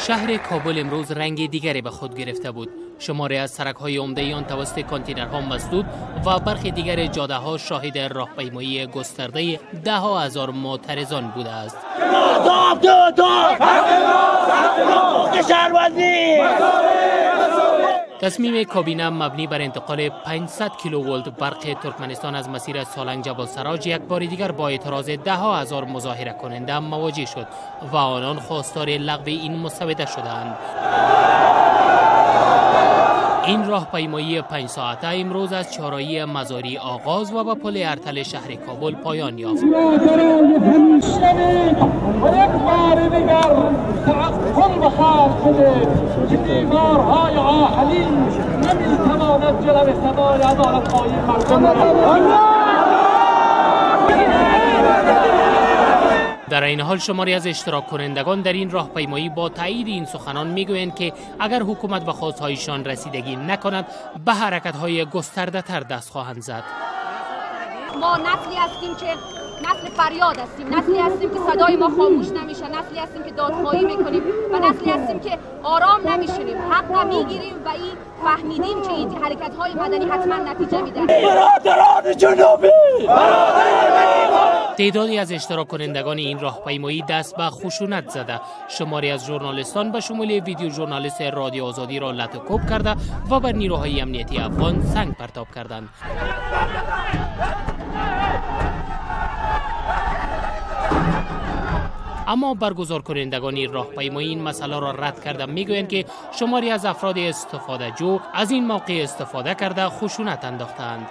شهر کابل امروز رنگ دیگری به خود گرفته بود. شماری از سرک‌های عمده آن توسط کانتینرها مسدود و برخی دیگر جاده‌ها شاهد راهپیمایی گسترده ده ها هزار معترضان بوده است. تصمیم کابینه مبنی بر انتقال 500 کیلوولت برق ترکمنستان از مسیر سالنگ جبل سراج یک بار دیگر با اعتراض ده ها هزار مظاهره کننده مواجه شد و آنان خواستار لغو این مسوده شدند. این راهپیمایی 5 ساعته امروز از چهارراهی مزاری آغاز و به پل ارتل شهر کابل پایان یافت. در این حال شماری از اشتراک کنندگان در این راهپیمایی با تایید این سخنان میگویند که اگر حکومت به خواستهایشان رسیدگی نکند به حرکت‌های گسترده تر دست خواهند زد. ما نسلی هستیم که نسل فریاد هستیم، نسلی هستیم که صدای ما خاموش نمیشه، نسلی هستیم که دادخواهی میکنیم و نسلی هستیم که آرام نمیشینیم، حق میگیریم و این فهمیدیم که این حرکت‌های مدنی حتما نتیجه میده. برادران جنوبی، تعدادی از اشتراک کنندگان این راهپیمایی دست به خشونت زده. شماری از ژورنالیستان به شمول ویدیو ژورنالیست رادیو آزادی را لت و کوب کرده و بر نیروهای امنیتی افغان سنگ پرتاب کردند. اما برگزار کنندگان این راهپیمایی این مسئله را رد کرده میگویند که شماری از افراد استفاده جو از این موقع استفاده کرده خشونت انداختند.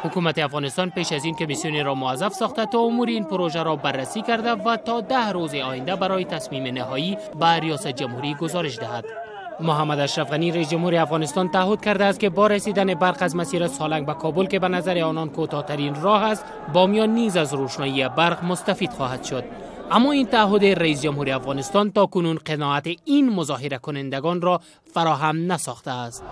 حکومت افغانستان پیش از این کمیسیونی را موظف ساخته تا امور این پروژه را بررسی کرده و تا 10 روز آینده برای تصمیم نهایی به ریاست جمهوری گزارش دهد. محمد اشرف غنی رئیس جمهور افغانستان تعهد کرده است که با رسیدن برق از مسیر سالنگ به کابل که به نظر آنان کوتاه‌ترین راه است، بامیان نیز از روشنایی برق مستفید خواهد شد. اما این تعهد رئیس جمهور افغانستان تا کنون قناعت این مظاهره کنندگان را فراهم نساخته است.